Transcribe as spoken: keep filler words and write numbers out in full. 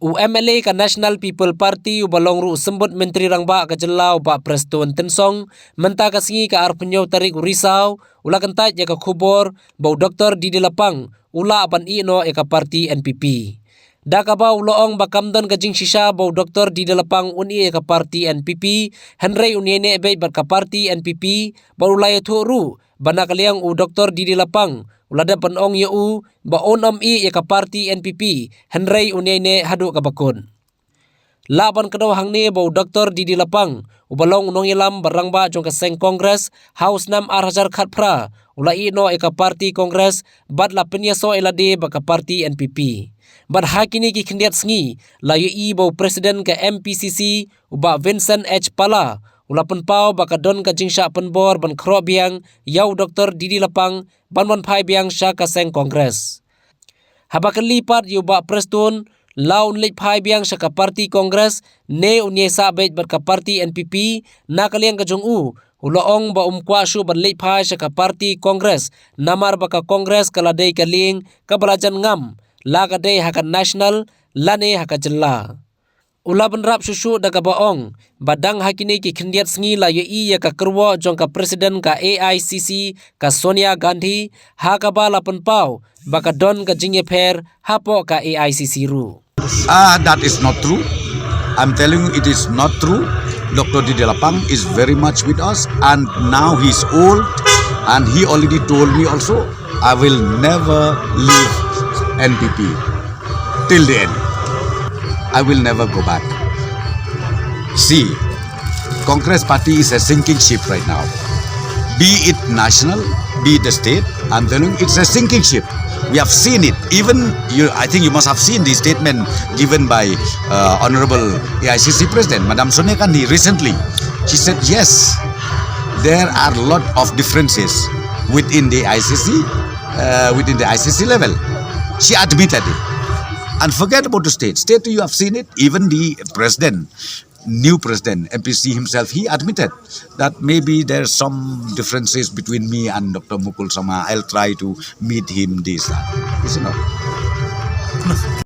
U M L A ka National People Party uba long ruh u symbud Myntri Rangbah ka jylla u Bah Prestone Tynsong, mynta ka sngi ka arphew tarik u Risaw, u la kyntait ïa ka khubor ba u Doktor D D Lapang u lah ban ïeh noh ïa ka party N P P. Da kaba u la ong ba kam don ka jingshisha ba u Doktor D D Lapang un ïeh ïa ka party N P P, hynrei un ïaineh beit bad ka party N P P, bad u la ïathuh ruh ba na ka liang u Doktor D D Lapang u la dep ban ong ïa u ba un ym ïeh ïa ka party N P P, hynrei un ïaineh haduh kaba kut. Lah ban kdew hangne ba u Doktor D D Lapang uba long u nongïalam bad rangbah jong ka seng Congress ha u snem ar hajar khatphra, u la ïeh noh ïa ka party Congress bad la pynïasoh ïa lade bad ka party N P P. Bad ha kine ki khyndiat sngi la ïohi ba u President ka M P C C u Bah Vincent H Pala u la pynpaw ba ka don ka jingshah pynbor ban khroh biang ïa u Doktor D D Lapang ban wan phai biang sha ka seng Congress. Haba kylli pat ïa u Bah Prestone la un leit phai biang sha ka party Congress ne un ïaisah beit bad ka party N P P, na ka liang ka jong u u la ong ba um kwah shuh ban leit phai sha ka party Congress, namar ba ka Congress ka la dei ka lieng kaba la jan ngam, la ka dei ha ka national lane ha ka jylla. U la bynrap shuh shuh da kaba ong ba dang ha kine ki khyndiat sngi la ïohi ïa ka kyrwoh jong ka President ka A I C C ka Sonia Gandhi, ha kaba la pynpaw ba ka don ka jingïapher hapoh ka A I C C ruh. Ah, that is not true. I'm telling you, it is not true. Doctor Didier Lapang is very much with us, and now he's old, and he already told me also, I will never leave N P P till the end. I will never go back. See, Congress party is a sinking ship right now. Be it national, be it the state, I'm telling you, it's a sinking ship. We have seen it. Even you, I think you must have seen the statement given by uh, Honorable A I C C President, Madam Sonia Gandhi, recently. She said, yes, there are a lot of differences within the I C C, uh, within the I C C level. She admitted it. And forget about the state. State, you have seen it. Even the president, new president, M P C himself, he admitted that maybe there's some differences between me and Doctor Mukul Sangma. I'll try to meet him this time. Is it not?